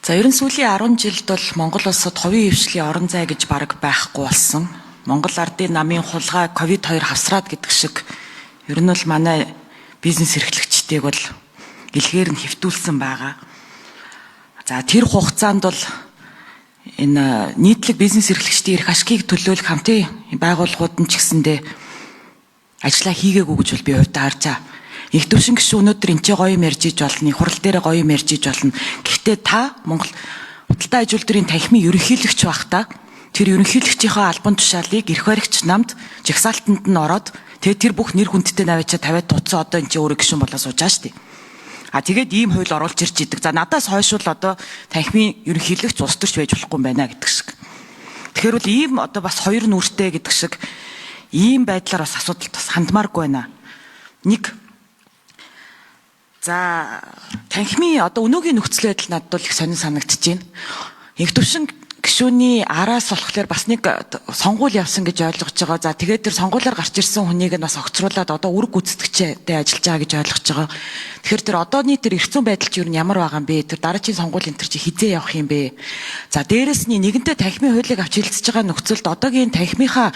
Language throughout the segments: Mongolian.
За ер нь сүүлийн 10 жилд бол Монгол улсад хувийн хвшлийн орон зай гэж бараг байхгүй болсон. Монгол ардын намын хулгай ковид-2 хавсраад гэдэг шиг ер нь бол манай бизнес эрхлэгчдийг бол илгээр нь хэвтүүлсэн байгаа. За тэр хугацаанд бол энэ нийтлэг бизнес эрхлэгчдийн эрх ашгийг төлөөлөх хамтын байгууллагууд нь ч гэсэндээ ажлаа хийгээгүй гэж бол би хувьдаа харж байгаа. Их төвшин гишүүн өнөөдөр энэ ч гоё юм ярьж иж болно, хурал дээр гоё юм ярьж иж болно. Гэхдээ та Монгол худалдаа аж үйлдвэрийн танхимын ерөнхийлөгч байхдаа тэр ерөнхийлөгчийнхөө албан тушаалыг эрх баригч намд жагсаалтанд нь ороод тэгээд тэр бүх нэр хүндтэй наваачаа тавиад туцсан одоо энэ чи өөрөө гишүүн болоо сууж байгаа шүү дээ. А тэгээд ийм хууль оруулж ирж идэг. За надаас хойш бол одоо танхимын ерөнхийлөгч улс төрч байж болохгүй юм байна гэдэг шиг. Тэгэхээр бол ийм одоо бас хоёр нүртэй гэдэг шиг ийм байдлаар бас асуудалд бас хандмааргүй байна. Нэг за танхимын одоо өнөөгийн нөхцөл байдал надад бол их сонин санагдаж байна. Их төвшин гишүүний араас болохоор бас нэг сонгуул явсан гэж ойлгож байгаа. За тэгээд тэр сонгуулиар гарч ирсэн хүнийг нь бас огцруулад одоо үүрэг гүйцэтгэгчтэй ажиллаж байгаа гэж ойлгож байгаа. Тэгэхээр тэр одооны тэр эрх зүйн байдал чи юу нь ямар байгаа юм бэ? Тэр дараагийн сонгуул энэ төр чи хизээ явах юм бэ? За дээрэс нь нэгэнтээ танхимын хуулийг авч хилцэж байгаа нөхцөлд одоогийн танхимынхаа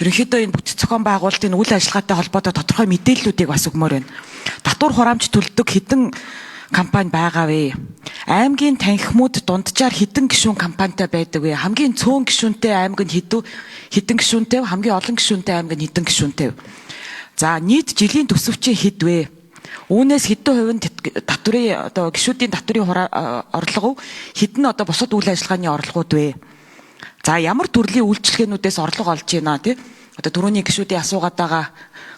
ерөнхийдөө энэ бүтэц зохион байгуулалтын үйл ажиллагаатай холбоотой тодорхой мэдээллүүдийг бас өгмөр байна. Татвар хураамж төлдөг хэдэн компани байгаа вэ? Аймгийн танхимууд дунджаар хэдэн гишүүн компанитай байдаг вэ? Хамгийн цөөн гишүүнтэй аймаг нь хэдэн гишүүнтэй вэ? Хамгийн олон гишүүнтэй аймаг нь хэдэн гишүүнтэй вэ? За нийт жилийн төсөвчийн хэд вэ? Үүнээс хэдэн хувь нь татврын одоо гишүүдийн татврын орлого, хэд нь одоо бусад үйл ажиллагааны орлогууд вэ? За ямар төрлийн үйлчилгээнүүдээс орлого олж байна тий? Одоо түрүүний гишүүдийн асуугаад байгаа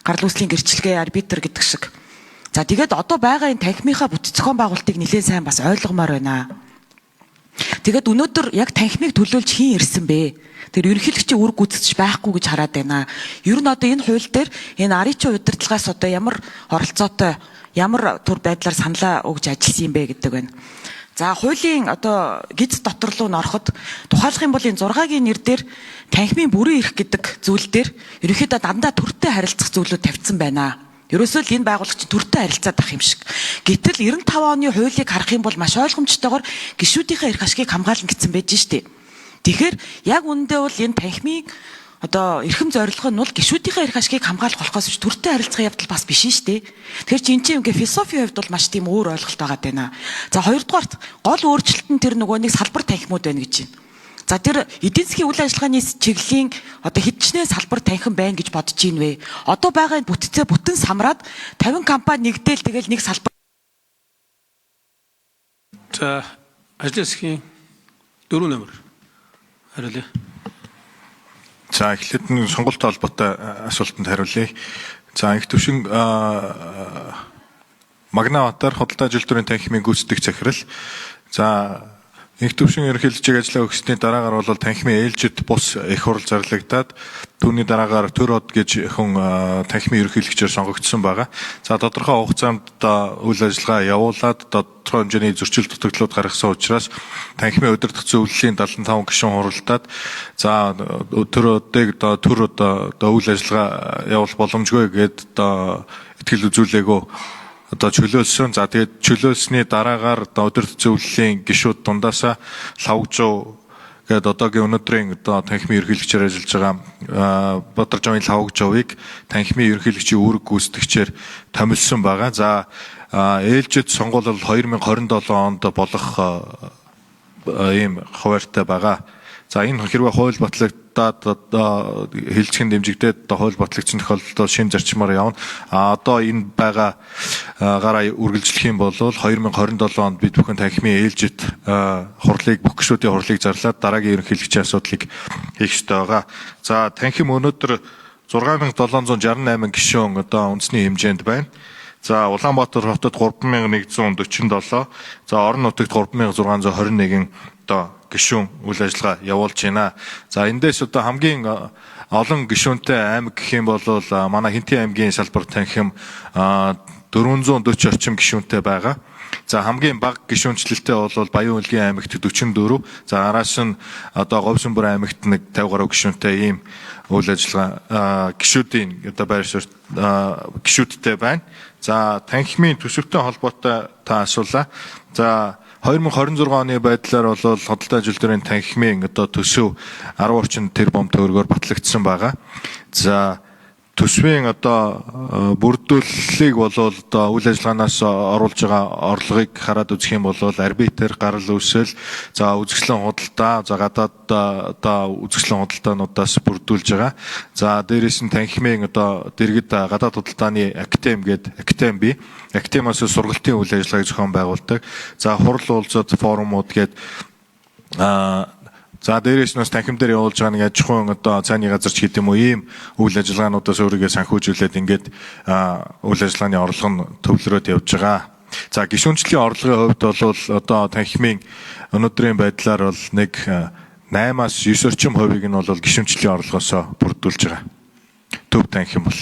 гарал үүслийн гэрчлэгээ арбитр гэдэг шиг. За тэгээд одоо байгаа энэ танхимынхаа бүтэц зохион байгуулалтыг нэлээд сайн бас ойлгомоор байна. Тэгээд өнөөдөр яг танхимыг төлөөлж хэн ирсэн бэ? Тэр ерөнхийлөгчийн үүрэг гүйцэтгэж байхгүй гэж хараад байна. Ер нь одоо энэ хууль дээр энэ аричийн удирдлагаас одоо ямар оролцоотой, ямар төр байдлаар саналаа өгж ажилласан юм бэ гэдэг байна. За хуулийн одоо гиз дотор руу н ороход тухайлах юм бол энэ 6-гийн нэр дээр танхимын бүрэн эрх гэдэг зүйл дээр ерөнхийдөө дандаа төртэй харилцах зүйлүүд тавьсан байна. Ерөөсөө л энэ байгууллага чинь төртэй харилцаад ах юм шиг. Гэтэл 95 оны хуулийг харах юм бол маш ойлгомжтойгоор гишүүдийнхээ эрх ашгийг хамгаална гэсэн байж штэ. Тэгэхээр яг үүндээ бол энэ танхимын одоо эрхэм зорилго нь бол гишүүдийнхээ эрх ашгийг хамгаалах болохоос биш төртэй харилцах явдал бас биш шүү дээ. Тэгэхээр чи энэ чинь ингээ философийн хувьд бол маш тийм өөр ойлголт байгаа даа. За хоёрдугаарт гол өөрчлөлт нь тэр нөгөө нэг салбар танхимууд байна гэж байна. За тэр эдийн засгийн үйл ажиллагааны чиглэлийн одоо хэдчнээ салбар танхим байна гэж бодож ийн вэ? Одоо байгаа энэ бүтцээ бүтэн самраад 50 компани нэгдээл тэгэл нэг салбар. За ажлын хэсгийн 4 номер хариулъя. За эхлээд нь сонголттой холбоотой асуултанд хариулъя. За их төвшин Магнабатар худалдаа үйлдвэрийн танхимын гүйцэтгэх захирал. За их төвшин ерөнхийлөгчийг ажлаа өгсөний дараагаар бол танхимын ээлжид бус их хурал зарлагдаад түүний дараагаар төр од гэж хүн танхимын ерөнхийлөгчөөр сонгогдсон байгаа. За тодорхой хугацаанд одоо үйл ажиллагаа явуулаад тодорхой хэмжээний зөрчил дутагдлууд гаргасан учраас танхимын удирдах зөвлөлийн 75 гишүүн хуралдаад за төр одыг одоо төр одоо үйл ажиллагаа явуулах боломжгүй гээд одоо итгэл үзүүлээгөө одоо чөлөөлсөн. За тэгээд чөлөөлсний дараагаар одоо удирдах зөвлөлийн гишүүд дундаасаа Лхагвжав гээд одоогийн өнөөдрийн одоо танхимын ерөнхийлөгчөөр ажиллаж байгаа Бадаржавын Лхагвжавыг танхимын ерөнхийлөгчийн үүрэг гүйцэтгэгчээр томилсон байгаа. За ээлжид сонгуул бол 2027 онд болох ийм хуваарьтай байгаа. За энэ хэрвээ хууль батлагдаад одоо хэлцхэн дэмжигдээд одоо хууль батлагдсан тохиолдолд шинэ зарчмаар явна. А одоо энэ байгаа гараа үргэлжлэх юм бол 2027 онд бид бүхэн танхимын ээлжид хурлыг бүх гишүүдийн хурлыг зарлаад дараагийн ерөнхийлөгчийн асуудлыг хийх ёстой байгаа. За танхим өнөөдөр 6768 гишүүн одоо үндэсний хэмжээнд байна. За Улаанбаатар хотод 3147, за орон нутагт 3621 одоо гишүүн үйл ажиллагаа явуулж байна. За эндээс одоо хамгийн олон гишүүнтэй аймаг гэх юм бол манай Хэнтийн аймгийн салбар танхим 440 орчим гишүүнтэй байгаа. За хамгийн бага гишүүнчлэлтэй бол Баян-Өлгийн аймагт 44, за араас нь одоо Говьсүмбэр аймагт нэг 50 гаруй гишүүнтэй ийм үйл ажиллагаа гишүүдийн одоо байр суурь гишүүдтэй байна. За танхимын төсөвтэй холбоотой та асуулаа. За 2026 оны байдлаар бол худалдаа аж үйлдвэрийн танхимын одоо төсөв 10 орчим тэрбум төгрөгөөр батлагдсан байгаа. За төсвийн одоо бүрдүүллийг бол одоо үйл ажиллагаанаас оруулж байгаа орлогыг хараад үзэх юм бол арбитр, гарал үүсэл, за үзэсгэлэн худалдаа, за гадаад одоо үзэсгэлэн худалдаануудаас бүрдүүлж байгаа. За дээрээс нь танхимын одоо дэргэд гадаад худалдааны академи гээд академи бий. Академиас сургалтын үйл ажиллагааг зохион байгуулдаг. За хурал уулзалт форумууд гээд за дээрээс нь бас танхим дээр явуулж байгаа нэг аж ахуйн одоо цайны газар ч гэдэг юм уу ийм үйл ажиллагаануудаас өөрийгөө санхүүжүүлээд ингээд үйл ажиллагааны орлого нь төвлөрөөд явж байгаа. За гишүүнчлийн орлогын хувьд бол одоо танхимын өнөөдрийн байдлаар бол нэг 8-аас 9 орчим хувийг нь бол гишүүнчлийн орлогоосоо бүрдүүлж байгаа. Төв танхим бол.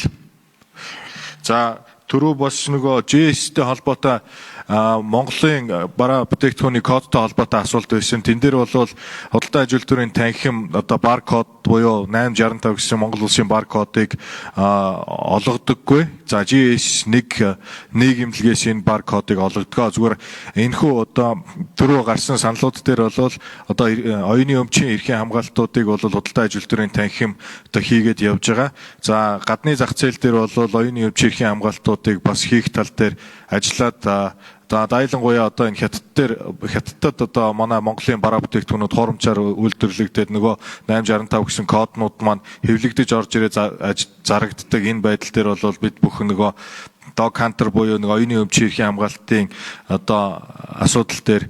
За түрүү бас нөгөө GS-тэй холбоотой Монголын бараа бүтээгдэхүүний кодтой холбоотой асуулт байсан. Тэн дээр бол худалдаа аж үйлдвэрийн танхим одоо баркод буюу 865 гэсэн Монгол улсын баркодыг олгодоггүй. За GS1 нийгэмлэгээс энэ баркодыг олгодгоо. Зүгээр энэхүү одоо түрүү гарсан саналууд дээр бол одоо оюуны өмчийн эрхийн хамгаалтуудыг бол худалдаа аж үйлдвэрийн танхим одоо хийгээд явж байгаа. За гадны зах зээл дээр бол оюуны өмчийн эрхийн хамгаалтуудыг бас хийх тал дээр ажиллаад за дайлангуяа одоо энэ хятад дээр хятадд одоо манай Монголын бараа бүтээгдэхүүнүүд хуурамчаар үйлдвэрлэгдээд нөгөө 865 гэсэн коднууд маань хэвлэгдэж орж ирээ зарагддаг энэ байдал дээр бол бид бүхэн нөгөө dog hunter буюу нэг оюуны өмчийн эрхийн хамгаалтын одоо асуудал дээр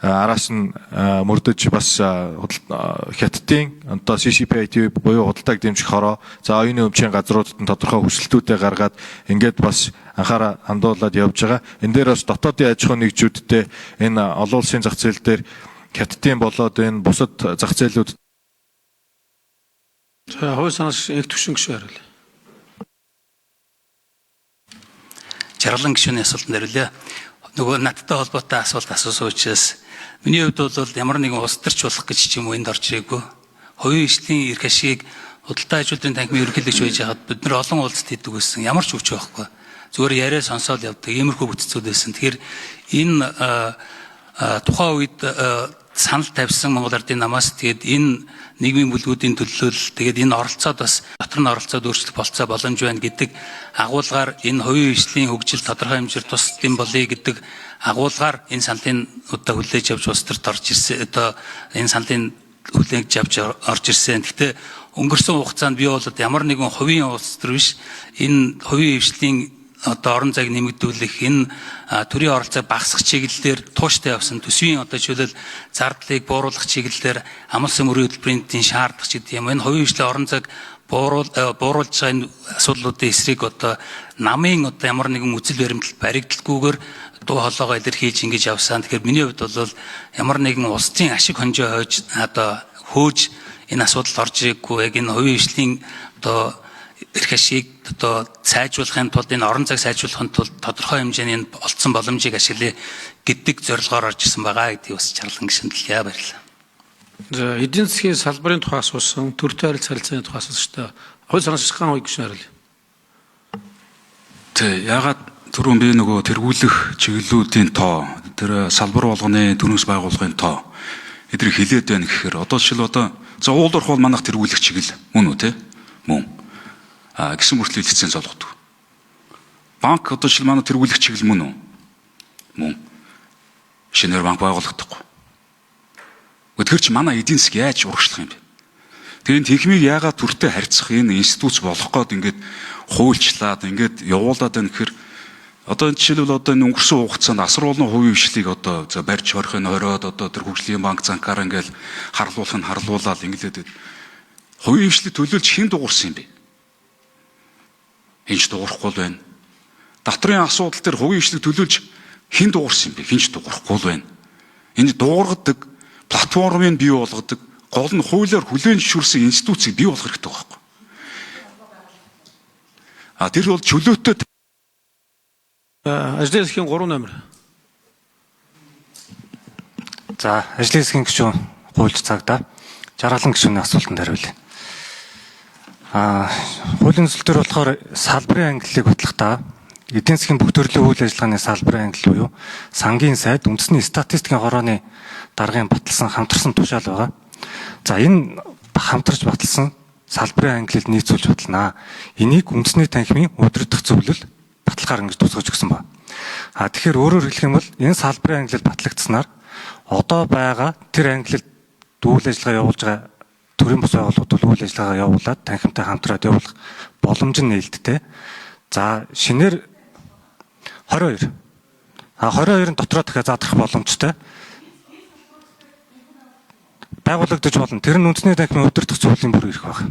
араас нь мөрдөж бас хятадын одоо CCPIT буюу худалдааг дэмжих хороо за оюуны өмчийн газруудад нь тодорхой хүсэлтүүдээ гаргаад ингээд бас анхаараа хандуулад явж байгаа. Энэ дээр бас дотоодын аж ахуйн нэгжүүдтэй энэ олон улсын зах зээл дээр хятадын болоод энэ бусад зах зээлүүд За хувь санаас их төвшин гишүүн хариулъя. Жаргалан гишүүний асуултанд хариулъя. Нөгөө надтай холбоотой асуулт асуусан учраас миний хувьд бол ямар нэгэн улс төрч болох гэж ч юм уу энд орж ирээгүй. Хувийн хвшлийн эрх ашигыг худалдаа аж үйлдвэрийн танхимын ерөнхийлөгч байж байхад бид нар олон уулзалт хийдэг байсан. Ямар ч хүч байхгүй. Зүгээр яриа сонсоод явдаг. Иймэрхүү бүтцүүд байсан. Тэгэхээр энэ тухайн үед санал тавьсан Монгол Ардын намаас тэгээд энэ нийгмийн бүлгүүдийн төлөөлөл тэгээд энэ оролцоод бас дотор нь оролцоод өөрчлөх болцоо боломж байна гэдэг агуулгаар энэ хувийн хвшлийн хөгжил тодорхой хэмжээр тусдсан болъё гэдэг агуулгаар энэ саналын удаа хүлээж авч улс төрт орж ирсэн, одоо энэ саналын хүлээж авч орж ирсэн. Гэхдээ өнгөрсөн хугацаанд би бол ямар нэгэн хувийн улс төр биш, энэ хувийн хвшлийн одоо орон зайг нэмэгдүүлэх, энэ төрийн оролцоог багасгах чиглэлээр тууштай явсан. Төсвийн одоо жишээлбэл зардлыг бууруулах чиглэлээр амлсан мөрийн хөтөлбөрийн шаардлага ч гэдэг юм. Энэ хувийн хвшлийн орон зайг бууруулж байгаа энэ асуудлуудын эсрэг одоо намын одоо ямар нэгэн үзэл баримтлал баригдалгүйгээр дуу хоолойгоо илэрхийлж ингэж явсан. Тэгэхээр миний хувьд бол ямар нэгэн улсын ашиг хонжоо хойж одоо хөөж энэ асуудал орж ирээгүй. Яг энэ хувийн хвшлийн одоо эрх ашиг одоо сайжруулахын тулд, энэ орон зайг сайжруулахын тулд тодорхой хэмжээний энэ олдсон боломжийг ашиглая гэдэг зорилгоор орж ирсэн байгаа гэдгийг бас чарлан гишүүндлээ. Баярлалаа. За эдийн засгийн салбарын тухай асуусан, төртэй харилцаа харилцааны тухай асуусан шүү дээ. Хууль санаас ган үе гишүүн хариулъя. Тэ ягаад түрүүн би нөгөө тэргүүлэх чиглэлүүдийн тоо, тэр салбар болгоны төрөнс байгууллагын тоо эдрийг хилээд байна гэхээр одоо жишээл одоо за уулуурх бол манайх тэргүүлэх чиглэл мөн үү те? Мөн. А гэсэн мөртлөө лиценз олгодог. Банк одоо жишээл манай тэргүүлэх чиглэл мөн үү? Мөн. Шинээр банк байгуулагдахгүй. Тэгэхээр чи манай эдийн засаг яаж урагшлах юм бэ? Тэр энэ техникийг яагаад төртэй харьцах энэ институт болох гээд ингээд хуульчлаад ингээд явуулаад байна гэхээр одоо энэ жишээлбэл одоо энэ өнгөрсөн хугацаанд асар олон хувийн хвшлийг одоо за барьж хорих нь хориод одоо тэр хөгжлийн банк занкаар ингээд харлуулах нь харлуулаад ингээд хувийн хвшлийг төлөөлж хэн дуурсан юм бэ? Хинч дуурахгүй л байна. Дотрын асуудал дээр хувийн хвшлийг төлөөлж хэн дуурсан юм бэ? Хинч дуурахгүй л байна. Энэ дуургадаг платформыг бий болгодог гол нь хуулиар хүлээн зөвшөөрсөн институцийг бий болгох хэрэгтэй байхгүй. А тэр бол чөлөөтэй. Ажлын хэсгийн 3 номер. За, ажлын хэсгийн гишүүн хуульч цагдаа Жаргалан гишүүний асуултанд хариулъя. Хуулийн төсөл төр болохоор салбарын ангиллыг батлахдаа Эдийн засгийн бүх төрлийн үйл ажиллагааны салбарын ангилал буюу сангийн сайд үндэсний статистикийн хорооны даргын баталсан хамтарсан тушаал байгаа. За энэ хамтарч баталсан салбарын ангилал нийцүүлж баталнаа. Энийг үндэсний танхимын удирдах зөвлөл баталгаар ингэж тусгаж өгсөн ба. А тэгэхээр өөрөөр хэлэх юм бол энэ салбарын ангилал батлагдсанаар одоо байгаа тэр ангилалд үйл ажиллагаа явуулж байгаа төрийн бус байгууллагууд бол үйл ажиллагаа явуулаад танхимтай хамтраад явуулах боломж нь нээлттэй. За шинээр 22. А 22-ын дотроо дахиад задрах боломжтой. Байгуулагдаж болно. Тэр нь үндэсний танхимын удирдах зөвлөлийн бүр ирэх байх.